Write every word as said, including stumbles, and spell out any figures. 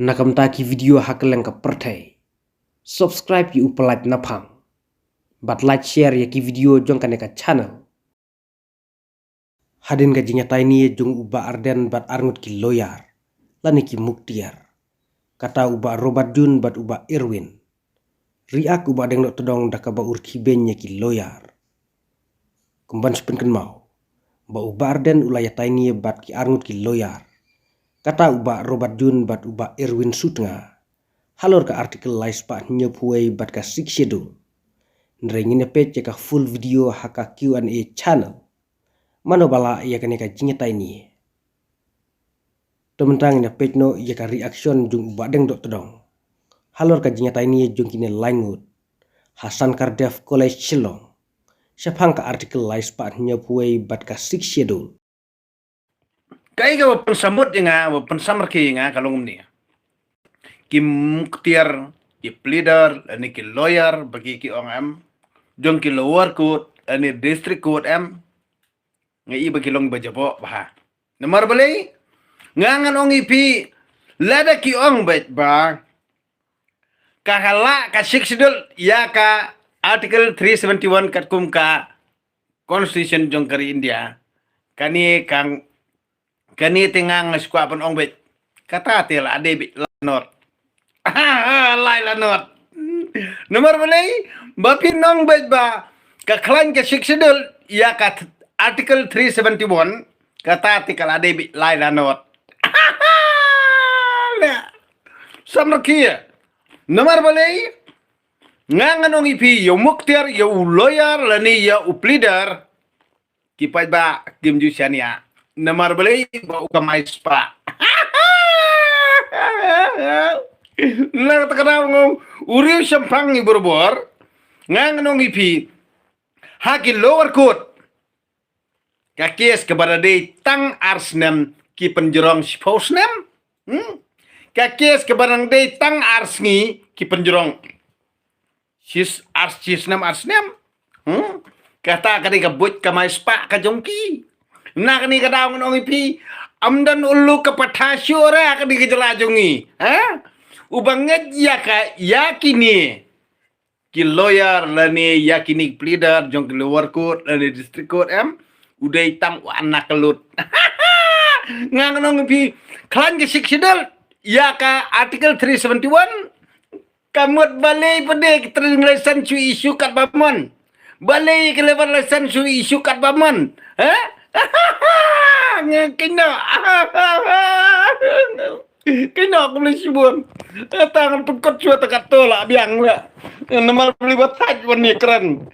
Na ka bynta ki video ha kylleng ka pyrthei, subscribe ïa u Pyllait Naphang bad like, share ïa ki video jong kane ka channel. Hadien ka jingïatai ne jong u Bah Ardent bad arngut ki lawyer lane ki muktiar, kata u Bah Robert June bad u Bah Irwin, riak u Bah Deng Doh Tdong da kaba u rkhie beiñ ïa ki lawyer. Kumban sa pynkynmaw ba u Bah Ardent u la ïatai ne bad ki arngut ki lawyer, kata u Bah Robert June bad u Bah Irwin Sutnga, halor ka Article lai spah hynñiewphew wei bad ka Sixth Schedule. Hynrei ngin ïa peit ïa ka full video ha ka Q and A channel. Mano ba lah ïa kane ka jingïatai ne? To mynta ngin ïa peit noh ïa ka reaction jong u Bah Deng Doh Tdong halor ka jingïatai ne jong kine lai ngut ha Sankar Dev College Shillong shaphang ka Article lai spah hynñiewphew wei bad ka Sixth Schedule. Kaei kaba pynsamut ïa nga, ba pynsamrkhie ïa nga ka long kumne. Ki muktiar, ki pleader lane ki lawyer ba ki, ki ong em, jong ki lower court lane district court em, nga i ba ki long ba jaboh bha. Namar balei? Nga ngan ong ïa phi, lada ki ong beit ba ka, ka lah ka Sixth Schedule ïa ka Article three seventy-one katkum ka Constitution jong ka ri India, kane ka, kane te nga nga shu kwah ban ong beit, kata te la dei beit la not. Lai la not. Namar balei? Ba phin ong beit ba ka khlaiñ ka Sixth Schedule ïa ka th-, Article three seventy-one, kata te ka la dei beit lai la not. Samrkhie. Namar balei? Nga ngan ong ïa phi, ïa u muktiar, ïa u lawyer lane ïa u pleader, ki paidbah kim ju shaniah. Namar balei? Ba u kamai spah. Na kata ka daw nga ong, u riew shemphang i borbor. Nga ngan ong ïa phi, ha ki lower court, ka case kaba da dei tang ar snem ki pynjrong shiphew snem. Hmm? Ka case kaba dang dei tang ar sngi ki pynjrong shis-, ar shi snem, ar snem. Hmm? Kata ka dei ka buit kamai spah ka jong ki. Na kane ka daw ngan ong ïa phi, ym don u lok ka patha shuh re ha kane ka jylla jong ngi. Ha? U ba ngeit ïa ka, ïa kine ki lawyer lane ïa kine ki pleader jong ki lower court lane district court em, u dei tang u anak ka lut. Nga ngan ong ïa phi, khlaiñ ka Sixth Schedule ïa ka Article three seventy-one, ka mut balei pat de ka trading license shu issue katba mon? Balei ka labour license shu issue katba mon? Ha? Nga kynnoh. Kynnoh kum lei shibun. Tang pynkut shuwa ta katto la biang la. Namar balei ba thait wan ïa kren.